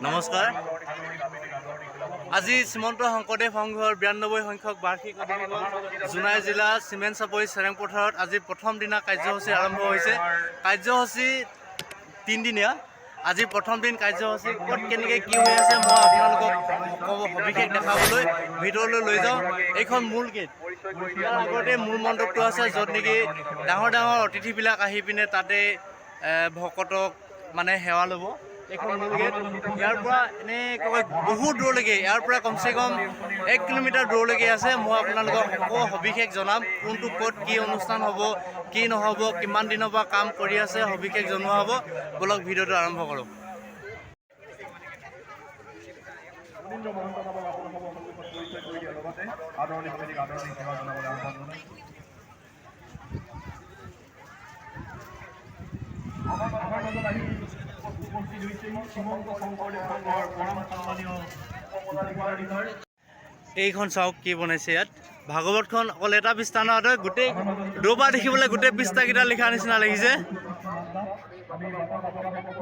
নমস্কাৰ। আজি শ্ৰীমন্ত শংকৰদেৱ সংঘৰ 92 সংখ্যক বাৰ্ষিক অধিৱেশন জোনাই জিলা চিমেন চাপৰি চেৰেংপথাৰত আজি প্ৰথম দিনা কাৰ্যসূচী আৰম্ভ হৈছে। কাৰ্যসূচী তিনিদিনীয়া। আজি প্ৰথম দিন কাৰ্যসূচী ক'ত কেনেকৈ কি হৈ আছে, মই আপোনালোকক ক'ব সবিশেষ দেখাবলৈ ভিতৰলৈ লৈ যাওঁ। এইখন মূল গেট। ইয়াৰ আগতে মূল মণ্ডপটো আছে, য'ত নেকি ডাঙৰ ডাঙৰ অতিথিবিলাক আহি পিনে তাতে ভকতক মানে সেৱা ল'ব। এইখন মূল গেট। ইয়াৰ পৰা এনেকৈ বহুত দূৰলৈকে, ইয়াৰ পৰা কমচে কম 1 কিলোমিটাৰ দূৰলৈকে আছে। মই আপোনালোকক সকলো সবিশেষ জনাম, কোনটো ক'ত কি অনুষ্ঠান হ'ব, কি নহ'ব, কিমান দিনৰ পৰা কাম কৰি আছে, সবিশেষ জনোৱা হ'ব। ব'লক, ভিডিঅ'টো আৰম্ভ কৰোঁ। মনীন্দ্ৰ মহন্ত নামৰ আপোনাসৱৰ সন্মুখত পৰিচয় কৰি দিয়াৰ লগতে আদৰণি সমিতিক আদৰণি সেৱা জনাবলৈ আহ্বান জনাইছোঁ। আমাৰ মাজত আহি উপস্থিত হৈছে শ্ৰীমন্ত শংকৰদেৱ সংঘৰ পৰম সন্মানীয় পদাধিকাৰ। এইখন চাওক, কি বনাইছে ইয়াত। ভাগৱতখন অকল এটা পৃষ্ঠা নহয়, গোটেই দূৰৰ দেখিবলৈ গোটেই পৃষ্ঠাকেইটা লিখা নিচিনা লাগিছে।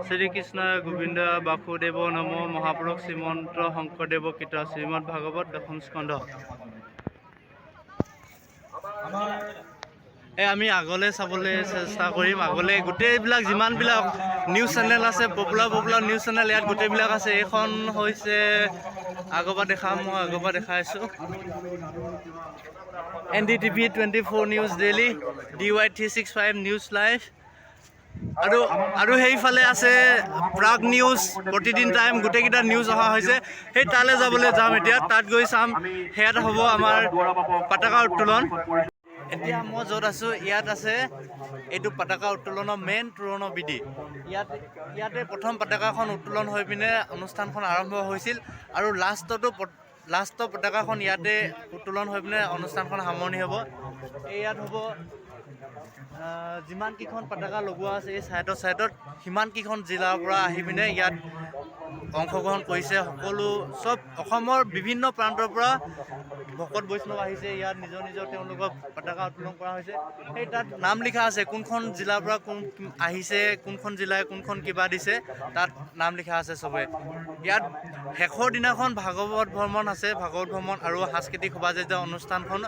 শ্ৰীকৃষ্ণ গোবিন্দ বাসুদেৱ নম। মহাপুৰুষ শ্ৰীমন্ত শংকৰদেৱ কৃত শ্ৰীমদ ভাগৱত দশম স্কন্ধ। আমাৰ এই আমি আগলৈ চাবলৈ চেষ্টা কৰিম। আগলৈ গোটেইবিলাক যিমানবিলাক নিউজ চেনেল আছে, পপুলাৰ পপুলাৰ নিউজ চেনেল ইয়াত গোটেইবিলাক আছে। এইখন হৈছে, আগৰ পৰা দেখাম, মই আগৰ পৰা দেখাই আছোঁ। NDTV 24 news daily, DY 365 news live আৰু সেইফালে আছে প্ৰাগ নিউজ, প্ৰতিদিন টাইম, গোটেইকেইটা নিউজ অহা হৈছে। সেই তালৈ যাবলৈ যাম এতিয়া। তাত গৈ চাম। সেয়াত হ'ব আমাৰ পতাকা উত্তোলন। এতিয়া মই য'ত আছোঁ, ইয়াত আছে এইটো পতাকা উত্তোলনৰ মেইন তোৰণৰ বিধি। ইয়াতে প্ৰথম পতাকাখন উত্তোলন হৈ পিনে অনুষ্ঠানখন আৰম্ভ হৈছিল আৰু লাষ্টৰ পতাকাখন ইয়াতে উত্তোলন হৈ পিনে অনুষ্ঠানখন সামৰণি হ'ব। এই ইয়াত হ'ব। যিমানকেইখন পতাকা লগোৱা আছে এই ছাইডত ছাইডত, সিমানকেইখন জিলাৰ পৰা আহি পিনে ইয়াত অংশগ্ৰহণ কৰিছে। সকলো চব অসমৰ বিভিন্ন প্ৰান্তৰ পৰা ভকত বৈষ্ণৱ আহিছে। ইয়াত নিজৰ নিজৰ তেওঁলোকৰ পতাকা উত্তোলন কৰা হৈছে। সেই তাত নাম লিখা আছে, কোনখন জিলাৰ পৰা কোন আহিছে, কোনখন জিলাই কোনখন কিবা দিছে, তাত নাম লিখা আছে চবে। ইয়াত শেষৰ দিনাখন ভাগৱত ভ্ৰমণ আছে। ভাগৱত ভ্ৰমণ আৰু সাংস্কৃতিক শোভাযাত্ৰা অনুষ্ঠানখন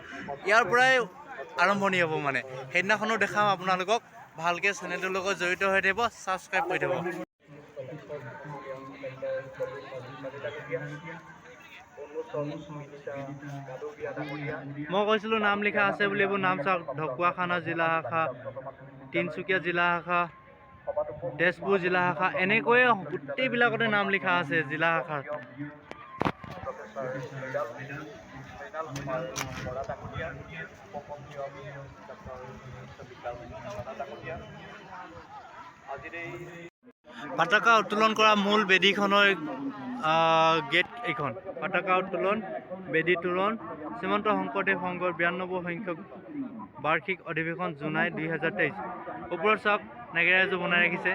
ইয়াৰ পৰাই আৰম্ভণি হ'ব। মানে সেইদিনাখনো দেখাম আপোনালোকক ভালকৈ। চেনেলটোৰ লগত জড়িত হৈ থাকিব, ছাবস্ক্ৰাইব কৰি থ'ব। মই কৈছিলোঁ নাম লিখা আছে বুলি। এইবোৰ নাম চাওক, ঢকুৱাখানা জিলা শাখা, তিনিচুকীয়া জিলা শাখা, তেজপুৰ জিলা শাখা, এনেকৈয়ে গোটেইবিলাকতে নাম লিখা আছে জিলা শাখাৰ। পতাকা উত্তোলন কৰা মূল বেদীখনৰ গেট এইখন। পতাকা উত্তোলন, বেদী তোৰণ, শ্ৰীমন্ত শংকৰদেৱ সংঘৰ 92 সংখ্যক বাৰ্ষিক অধিৱেশন, জোনাই 2023। ওপৰত চাওক, নেগেৰা এযোৰ বনাই ৰাখিছে।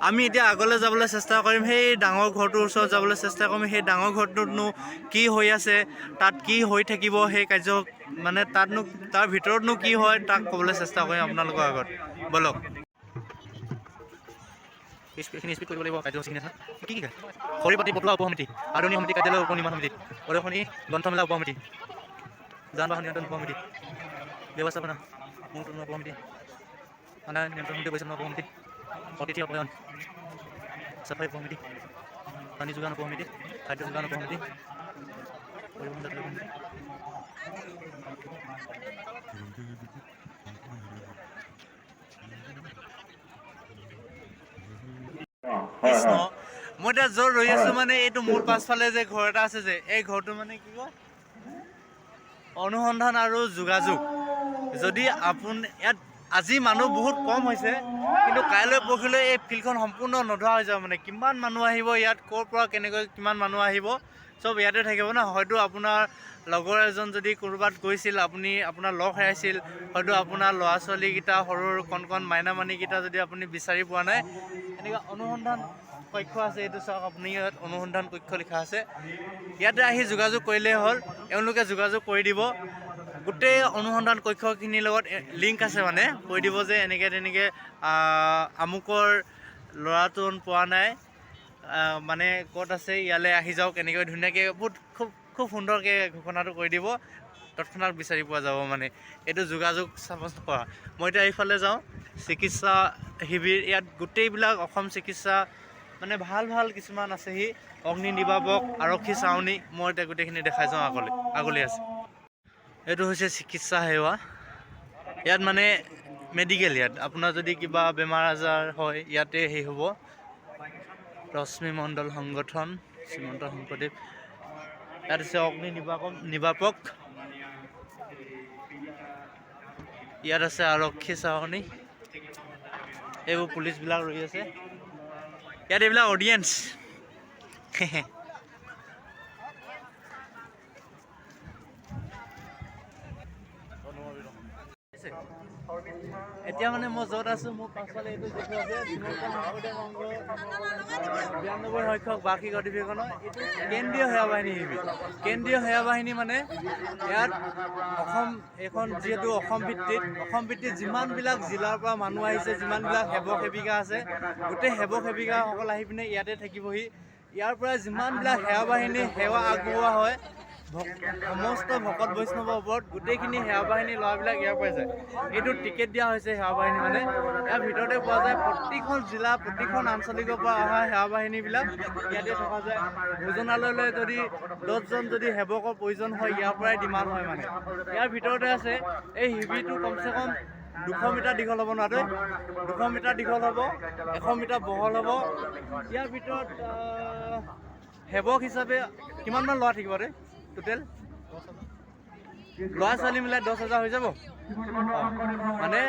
আমি এতিয়া আগলৈ যাবলৈ চেষ্টা কৰিম। সেই ডাঙৰ ঘৰটোৰ ওচৰত যাবলৈ চেষ্টা কৰিম। সেই ডাঙৰ ঘৰটোতনো কি হৈ আছে, তাত কি হৈ থাকিব, সেই কাৰ্য মানে তাতনো তাৰ ভিতৰতনো কি হয়, তাক ক'বলৈ চেষ্টা কৰিম আপোনালোকৰ আগত। ব'লক। এইখিনি স্পীড কৰিব লাগিব। কাৰ্যসূচীখিনি আছে কি কি? খৰি পাতি পটুৱা উপসমিতি, আদৰণি সমিতি, কাৰ্যালয় উপ নিৰ্মাণ সমিতি, প্ৰদৰ্শনী গ্ৰন্থমেলা উপসমিতি, যান বাহন নিয়ন্ত্ৰণ উপসমিতি, ব্যৱস্থাপনা মূল উপসমিতি, আনা নিয়ন্ত্ৰণ সমিতি, পৰিচালনা উপসমিতি, অতিথি আপ্যায়ন, চাফাই উপসমিতি, পানী যোগান উপসমিতি, খাদ্য যোগান উপসমিতি, পৰিবহণ যাত্ৰা উপসমিতি। কৃষ্ণ, মই এতিয়া য'ত ৰৈ আছো, মানে এইটো মোৰ পাছফালে যে ঘৰ এটা আছে যে, এই ঘৰটো মানে কি কয়, অনুসন্ধান আৰু যোগাযোগ। যদি আপুনি ইয়াত আজি মানুহ বহুত কম হৈছে, কিন্তু কাইলৈ পৰহিলৈ এই ফিল্ডখন সম্পূৰ্ণ নধৰা হৈ যাব। মানে কিমান মানুহ আহিব ইয়াত, ক'ৰ পৰা কেনেকৈ কিমান মানুহ আহিব, চব ইয়াতে থাকিব ন। হয়তো আপোনাৰ লগৰ এজন যদি ক'ৰবাত গৈছিল, আপুনি আপোনাৰ লগ হেৰাইছিল, হয়তো আপোনাৰ ল'ৰা ছোৱালীকেইটা, সৰু সৰু কণ কণ মাইনা মানিকেইটা যদি আপুনি বিচাৰি পোৱা নাই, এনেকুৱা অনুসন্ধান কক্ষ আছে। এইটো চাওক আপুনি, ইয়াত অনুসন্ধান কক্ষ লিখা আছে। ইয়াতে আহি যোগাযোগ কৰিলেই হ'ল, এওঁলোকে যোগাযোগ কৰি দিব। গোটেই অনুসন্ধান কক্ষখিনিৰ লগত লিংক আছে, মানে কৈ দিব যে এনেকৈ তেনেকৈ আমুকৰ ল'ৰাটো পোৱা নাই, মানে ক'ত আছে, ইয়ালৈ আহি যাওক, এনেকৈ ধুনীয়াকৈ বহুত খুব খুব সুন্দৰকৈ ঘোষণাটো কৰি দিব, তৎক্ষণাত বিচাৰি পোৱা যাব। মানে এইটো যোগাযোগ স্থাপন কৰা। মই এতিয়া এইফালে যাওঁ, চিকিৎসা শিবিৰ। ইয়াত গোটেইবিলাক অসম চিকিৎসা মানে ভাল ভাল কিছুমান আছেহি, অগ্নি নিৰ্বাপক, আৰক্ষী চাউনি। মই এতিয়া গোটেইখিনি দেখাই যাওঁ। আগলৈ আগলৈ আছে। এইটো হৈছে চিকিৎসা সেৱা। ইয়াত মানে মেডিকেল, ইয়াত আপোনাৰ যদি কিবা বেমাৰ আজাৰ হয়, ইয়াতে হেৰি হ'ব। ৰশ্মি মণ্ডল সংগঠন, শ্ৰীমন্ত শংকৰদেৱ। ইয়াত আছে অগ্নি নিৰ্বাপক। ইয়াত আছে আৰক্ষী চাউনি, এইবোৰ পুলিচবিলাক ৰৈ আছে ইয়াত, এইবিলাক অডিয়েঞ্চ। এতিয়া মানে মই য'ত আছোঁ, মোৰ পাছফালে এইটো যিটো আছে, শ্ৰীমন্ত শংকৰদেৱ সংঘ 92 সংখ্যক বাৰ্ষিক অধিৱেশনৰ এইটো কেন্দ্ৰীয় সেৱা বাহিনী শিবিৰ। কেন্দ্ৰীয় সেৱা বাহিনী মানে ইয়াত অসম এইখন যিহেতু অসম ভিত্তিত যিমানবিলাক জিলাৰ পৰা মানুহ আহিছে, যিমানবিলাক সেৱক সেৱিকা আছে, গোটেই সেৱক সেৱিকাসকল আহি পিনে ইয়াতে থাকিবহি। ইয়াৰ পৰা যিমানবিলাক সেৱা বাহিনী সেৱা আগবঢ়োৱা হয় সমস্ত ভকত বৈষ্ণৱৰ ওপৰত, গোটেইখিনি সেৱা বাহিনীৰ ল'ৰাবিলাক ইয়াৰ পৰাই যায়। এইটো টিকেট দিয়া হৈছে সেৱা বাহিনী, মানে ইয়াৰ ভিতৰতে পোৱা যায়। প্ৰতিখন জিলা, প্ৰতিখন আঞ্চলিকৰ পৰা অহা সেৱা বাহিনীবিলাক ইয়াতে থকা যায়। ভোজনালয়লৈ যদি 10জন যদি সেৱকৰ প্ৰয়োজন হয়, ইয়াৰ পৰাই ডিমাণ্ড হয়। মানে ইয়াৰ ভিতৰতে আছে। এই শিবিৰটো কমচে কম 200 মিটাৰ দীঘল হ'ব নহয়, 200 মিটাৰ দীঘল হ'ব, 100 মিটাৰ বহল হ'ব। ইয়াৰ ভিতৰত সেৱক হিচাপে কিমানমান ল'ৰা থাকিব ৰে? টোটেল ল'ৰা ছোৱালী মিলাই 10,000 হৈ যাব। মানে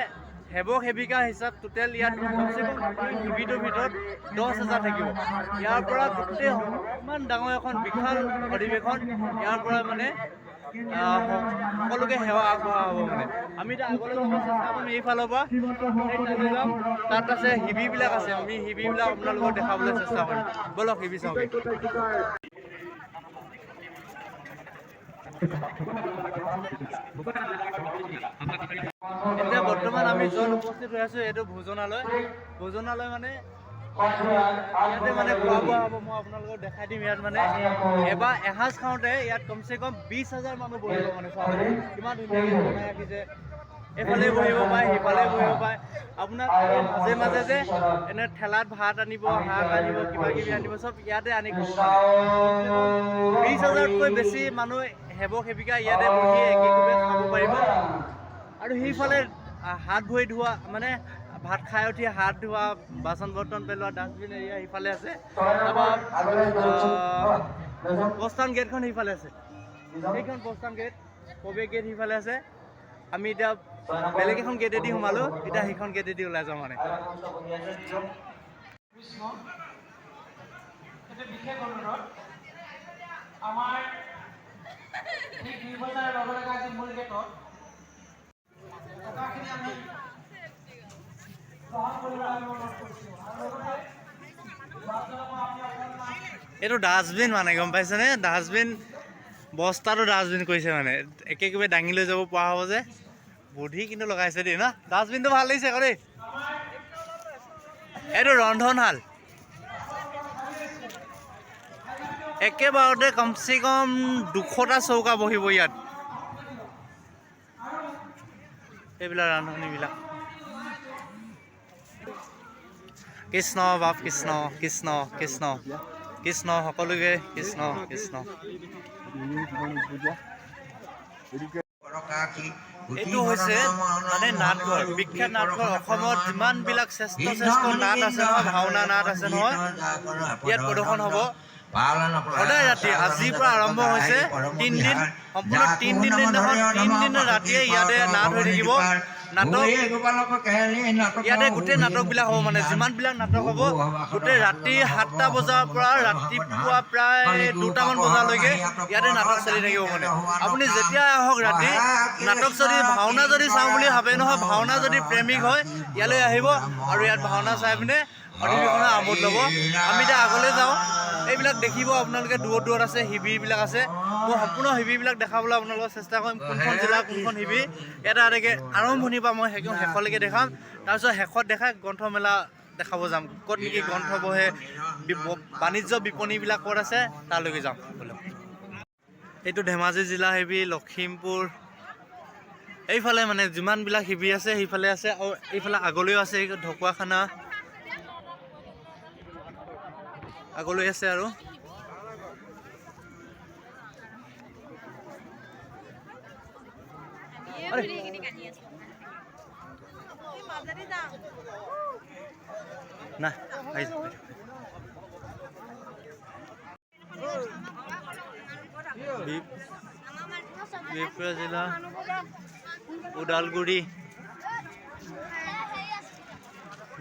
সেৱক সেৱিকা হিচাপ টোটেল ইয়াত কমচে কম এই শিবিৰটোৰ ভিতৰত 10,000 থাকিব। ইয়াৰ পৰা গোটেই ইমান ডাঙৰ এখন বিশাল অধিৱেশন, ইয়াৰ পৰা মানে সকলোকে সেৱা আগবঢ়োৱা হ'ব। মানে আমি এতিয়া আগলৈ যাব চেষ্টা কৰিম। এইফালৰ পৰা সেই তালৈ যাম, তাত আছে শিবিৰবিলাক আছে। আমি শিবিৰবিলাক আপোনালোকক দেখাবলৈ চেষ্টা কৰিম। ব'লক, শিবিৰ চাওঁগে। এতিয়া বৰ্তমান আমি য'ত উপস্থিত হৈ আছোঁ, এইটো ভোজনালয়। ভোজনালয় মানে ইয়াতে মানে খোৱা বোৱা হ'ব। মই আপোনালোকক দেখাই দিম। ইয়াত মানে এবাৰ এসাঁজ খাওঁতে ইয়াত কমচে কম 20,000 মানুহ বহিব। মানে চাওক, কিমান ধুনীয়াকৈ বনাই ৰাখিছে। এইফালে বহিব পাৰে, সিফালে বহিব পাৰে। আপোনাক এই মাজে মাজে যে এনে ঠেলাত ভাত আনিব, শাক আনিব, কিবা কিবি আনিব, চব ইয়াতে আনি খাব। মানে 20,000তকৈ বেছি মানুহ সেৱক সেৱিকা ইয়াতে বহি একেকোবে খাব পাৰিব। আৰু সেইফালে হাত ভৰি ধোৱা, মানে ভাত খাই উঠি হাত ধোৱা, বাচন বৰ্তন পেলোৱা ডাষ্টবিন এৰিয়া সিফালে আছে। তাৰপৰা প্ৰস্থান গেটখন সেইফালে আছে। সেইখন প্ৰস্থান গেট, প্ৰৱেশ গেট সিফালে আছে। আমি এতিয়া বেলেগ এখন গেটেদি সোমালোঁ, এতিয়া সেইখন গেটেদি ওলাই যাওঁ মানে। কৃষ্ণ, এইটো বিশেষ অনুৰোধ, আমাৰ ঠিক 2 বজাৰ লগে লগে আজি মূল গেটত টকাখিনি আমি গ্ৰহণ কৰিবলৈ আমি অনুৰোধ কৰিছোঁ আৰু লগতে বাছজনকো আমি অকণমান এইটো ডাষ্টবিন, মানে গম পাইছেনে? ডাষ্টবিন বস্তাটো ডাষ্টবিন কৰিছে, মানে একেকোবে দাঙি লৈ যাব পৰা হ'ব যে। বুদ্ধি কিন্তু লগাইছে দেই ন। ডাষ্টবিনটো ভাল লাগিছে আকৌ দেই। এইটো ৰন্ধনশাল। একেবাৰতে কমচে কম 200টা চৌকা বহিব ইয়াত। এইবিলাক ৰান্ধনীবিলাক। কৃষ্ণ বাপ, কৃষ্ণ কৃষ্ণ কৃষ্ণ কৃষ্ণ, সকলোকে কৃষ্ণ কৃষ্ণ। এইটো হৈছে মানে নাটঘৰ, বিখ্যাত নাটঘৰ। অসমত যিমানবিলাক শ্ৰেষ্ঠ শ্ৰেষ্ঠ নাট আছে নহয়, ভাওনা নাট আছে নহয়, ইয়াত প্ৰদৰ্শন হ'ব সদায় ৰাতি। আজিৰ পৰা আৰম্ভ হৈছে, 3 দিন, সম্পূৰ্ণ 3 দিন দিনাখন 3 দিন ৰাতিয়ে ইয়াতে নাট হৈ থাকিব। নাটক ইয়াতে গোটেই নাটকবিলাক হ'ব। মানে যিমানবিলাক নাটক হ'ব, গোটেই ৰাতি 7টা বজাৰ পৰা ৰাতিপুৱা প্ৰায় 2টামান বজালৈকে ইয়াতে নাটক চলি থাকিব। মানে আপুনি যেতিয়া আহক ৰাতি, নাটক যদি, ভাওনা যদি চাওঁ বুলি ভাবে নহয়, ভাওনা যদি প্ৰেমিক হয়, ইয়ালৈ আহিব আৰু ইয়াত ভাওনা চাই পিনে অধিৱেশনৰ আমোদ ল'ব। আমি এতিয়া আগলৈ যাওঁ, এইবিলাক দেখিব আপোনালোকে, দূৰত দূৰত আছে শিবিৰবিলাক আছে। মই সম্পূৰ্ণ শিবিৰবিলাক দেখাবলৈ আপোনালোকক চেষ্টা কৰিম, কোনখন জিলা কোনখন শিবিৰ, এটা এটাকৈ আৰম্ভণিৰ পৰা মই একদম শেষলৈকে দেখাম। তাৰপিছত শেষত দেখাই গ্ৰন্থমেলা দেখাব যাম, ক'ত নেকি গ্ৰন্থ বহে, বাণিজ্য বিপণীবিলাক ক'ত আছে তালৈকে যাম। ব'লক। এইটো ধেমাজি জিলা শিবিৰ, লখিমপুৰ, এইফালে মানে যিমানবিলাক শিবিৰ আছে সেইফালে আছে, আৰু এইফালে আগলৈও আছে, এই ঢকুৱাখানা আগলৈ আছে আৰু। না আহি যা, আহি যা। বিহপুৰীয়া জিলা, ওদালগুৰি,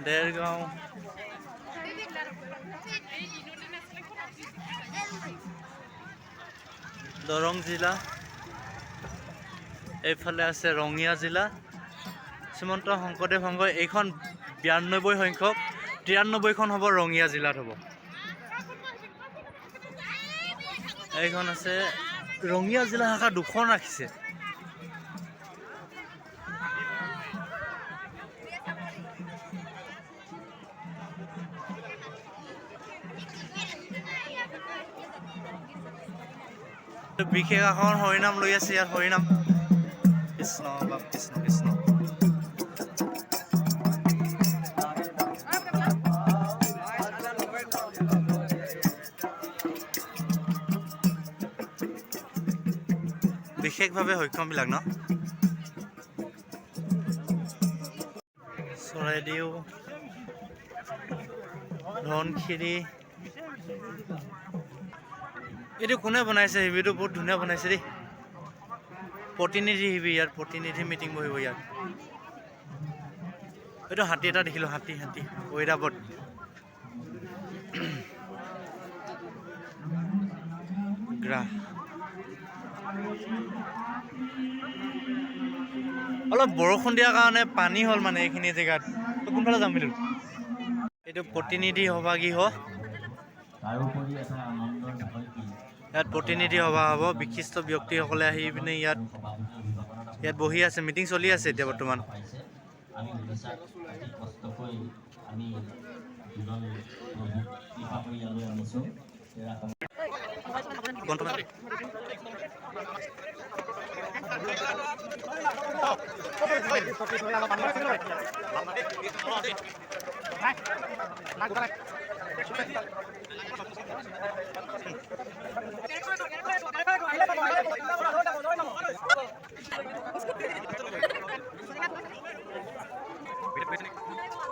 দেৰগাঁও, দৰং জিলা, এইফালে আছে ৰঙিয়া জিলা। শ্ৰীমন্ত শংকৰদেৱ সংঘ এইখন 92 সংখ্যক, 93খন হ'ব ৰঙিয়া জিলাত হ'ব। এইখন আছে ৰঙিয়া জিলা শাখা, দুখন ৰাখিছে। বিশেষ আসন হৰিনাম লৈ আছে ইয়াত, হৰিনাম। কৃষ্ণ বাপ, কৃষ্ণ কৃষ্ণ। বিশেষভাৱে সক্ষমবিলাক ন। চৰাইদেউ, ধনশিৰি, এইটো কোনে বনাইছে শিবিৰটো? বহুত ধুনীয়া বনাইছে দেই। প্ৰতিনিধি শিবিৰ, ইয়াত প্ৰতিনিধি মিটিং বহিব ইয়াত। এইটো হাতী এটা দেখিলোঁ, হাতী হাতী ঐৰাৱত। গ্ৰাহ অলপ বৰষুণ দিয়াৰ কাৰণে পানী হ'ল মানে এইখিনি জেগাত। কোনফালে যাম বুলি? এইটো প্ৰতিনিধি সভাগৃহ, ইয়াত প্ৰতিনিধি সভা হ'ব। বিশিষ্ট ব্যক্তিসকলে আহি পিনে ইয়াত ইয়াত বহি আছে, মিটিং চলি আছে এতিয়া বৰ্তমান।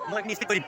মই এইখিনি কৰিম।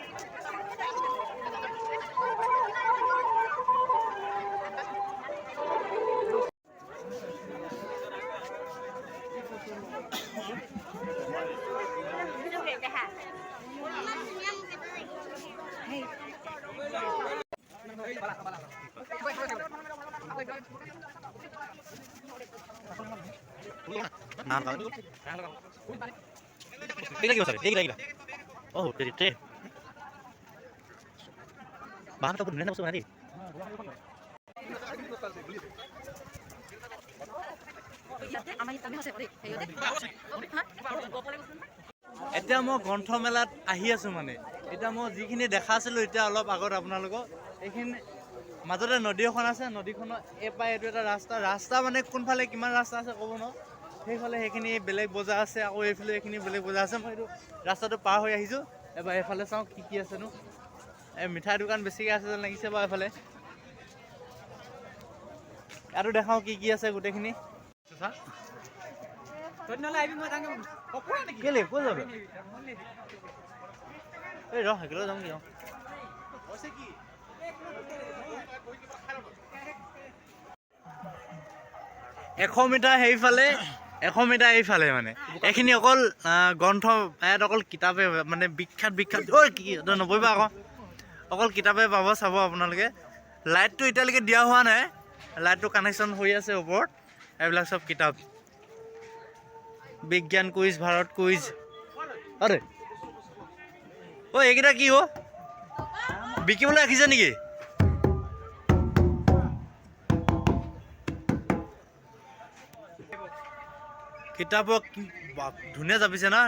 এতিয়া মই গ্ৰন্থমেলাত আহি আছো। মানে এতিয়া মই যিখিনি দেখাছিলো এতিয়া অলপ আগত আপোনালোকক, এইখিনি মাজতে নদী এখন আছে, নদীখনৰ এই পাৰ এইটো এটা ৰাস্তা, ৰাস্তা মানে কোনফালে কিমান ৰাস্তা আছে ক'ব নোৱাৰো। সেইফালে সেইখিনি বেলেগ বজাৰ আছে, আকৌ এইফালে এইখিনি বেলেগ বজাৰ আছে। মই এইটো ৰাস্তাটো পাৰ হৈ আহিছোঁ। এবাৰ এইফালে চাওঁ কি কি আছেনো। এই মিঠাই দোকান বেছিকৈ আছে যেন লাগিছে বাৰু এইফালে। ইয়াতো দেখাওঁ কি কি আছে গোটেইখিনি। কেলে ক'ত যাবি? এই ৰ, একেলগে যাম কি। 100 মিটাৰ সেইফালে, 100 মিটাৰ এইফালে, মানে এইখিনি অকল গ্ৰন্থ, ইয়াত অকল কিতাপে মানে বিখ্যাত বিখ্যাত। ঐ কি নবহিবা আকৌ, অকল কিতাপে পাব চাব আপোনালোকে। লাইটটো এতিয়ালৈকে দিয়া হোৱা নাই, লাইটটো কানেকশ্যন হৈ আছে ওপৰত। এইবিলাক চব কিতাপ, বিজ্ঞান কুইজ, ভাৰত কুইজ। আৰে অ এইকেইটা কি অ? বিকিবলৈ ৰাখিছে নেকি? কিতাপক বাপ, ধুনীয়া জাপিছে না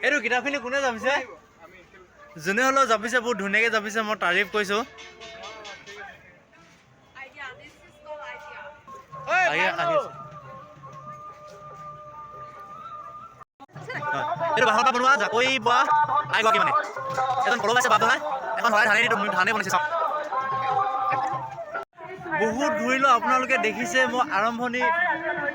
এইটো? কিতাপখিনি কোনে জাপিছে? যোনে হ'লেও জাপিছে, বহুত ধুনীয়াকৈ জাপিছে, মই তাৰিফ কৰিছোঁ। Idea. This is called idea. আহি আহিছে। হয়। এইটো বাঁহৰ পৰা বনোৱা জাকৈ বোৱা আইগৰাকী, মানে এজন কলম আছে, বাপ নহয়, এখন শৰাই ধানেদি ধানে বনাইছে। চাওক, বহুত ঘূৰিলোঁ, আপোনালোকে দেখিছে। মই আৰম্ভণি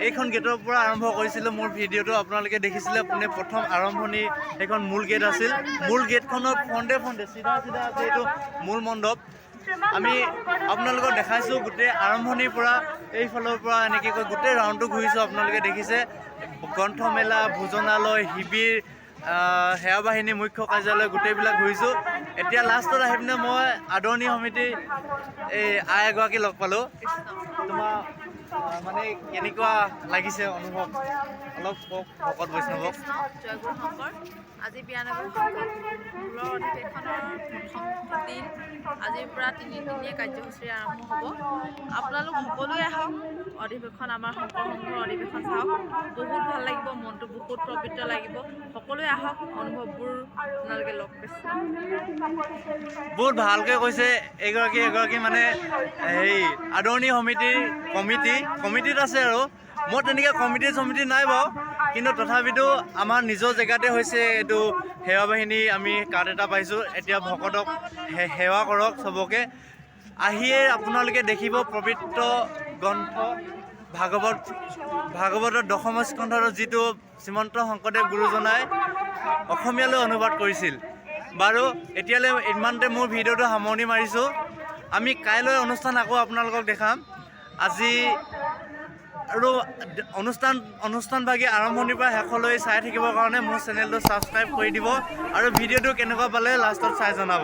এইখন গেটৰ পৰা আৰম্ভ কৰিছিলোঁ মোৰ ভিডিঅ'টো, আপোনালোকে দেখিছিলে। পোনে প্ৰথম আৰম্ভণি সেইখন মূল গেট আছিল। মূল গেটখনৰ ফ্ৰণ্টে ফ্ৰণ্টে চিধা চিধা আছে এইটো মূল মণ্ডপ। আমি আপোনালোকক দেখাইছোঁ গোটেই আৰম্ভণিৰ পৰা, এইফালৰ পৰা এনেকৈ কৈ গোটেই ৰাউণ্ডটো ঘূৰিছোঁ, আপোনালোকে দেখিছে। গ্ৰন্থমেলা, ভোজনালয়, শিবিৰ, সেৱাবাহিনী মুখ্য কাৰ্যালয়, গোটেইবিলাক ঘূৰিছোঁ। এতিয়া লাষ্টত আহি পিনে মই আদৰণি সমিতিৰ এই আই এগৰাকী লগ পালোঁ। তোমাৰ মানে কেনেকুৱা লাগিছে অনুভৱ, অলপ কওক ভকত বৈষ্ণৱক। কৃষ্ণ, জয়গুৰু শংকৰ। আজি 92 সংখ্যক মূলৰ অধিৱেশনৰ প্ৰথম দিন। আজিৰ পৰা তিনিদিনীয়া কাৰ্যসূচী আৰম্ভ হ'ব। আপোনালোক সকলোৱে আহক, অধিৱেশন, আমাৰ শংকৰ সংঘৰ অধিৱেশন চাওক। বহুত ভাল লাগিব, মনটো বহুত পবিত্ৰ লাগিব। সকলোৱে আহক, অনুভৱবোৰ আপোনালোকে লওক। কৃষ্ণ। বহুত ভালকৈ কৈছে। এইগৰাকী এগৰাকী মানে হেৰি আদৰণি সমিতিৰ কমিটিত আছে। আৰু মই তেনেকৈ কমিটি চমিটি নাই বাৰু, কিন্তু তথাপিতো আমাৰ নিজৰ জেগাতে হৈছে এইটো সেৱা বাহিনী। আমি কাৰ্ড এটা পাইছোঁ। এতিয়া ভকতক সেৱা কৰক চবকে। আহিয়ে আপোনালোকে দেখিব পবিত্ৰ গ্ৰন্থ ভাগৱত, ভাগৱতৰ দশম স্কন্ধৰ যিটো শ্ৰীমন্ত শংকৰদেৱ গুৰুজনাই অসমীয়ালৈ অনুবাদ কৰিছিল। বাৰু, এতিয়ালৈ ইমানতে মোৰ ভিডিঅ'টো সামৰণি মাৰিছোঁ। আমি কাইলৈ অনুষ্ঠান আকৌ আপোনালোকক দেখাম। আজি আৰু অনুষ্ঠানভাগি আৰম্ভণিৰ পৰা শেষলৈ চাই থাকিবৰ কাৰণে মোৰ চেনেলটো ছাবস্ক্ৰাইব কৰি দিব আৰু ভিডিঅ'টো কেনেকুৱা পালে লাষ্টত চাই জনাব।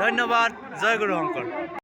ধন্যবাদ। জয় গুৰু শংকৰ।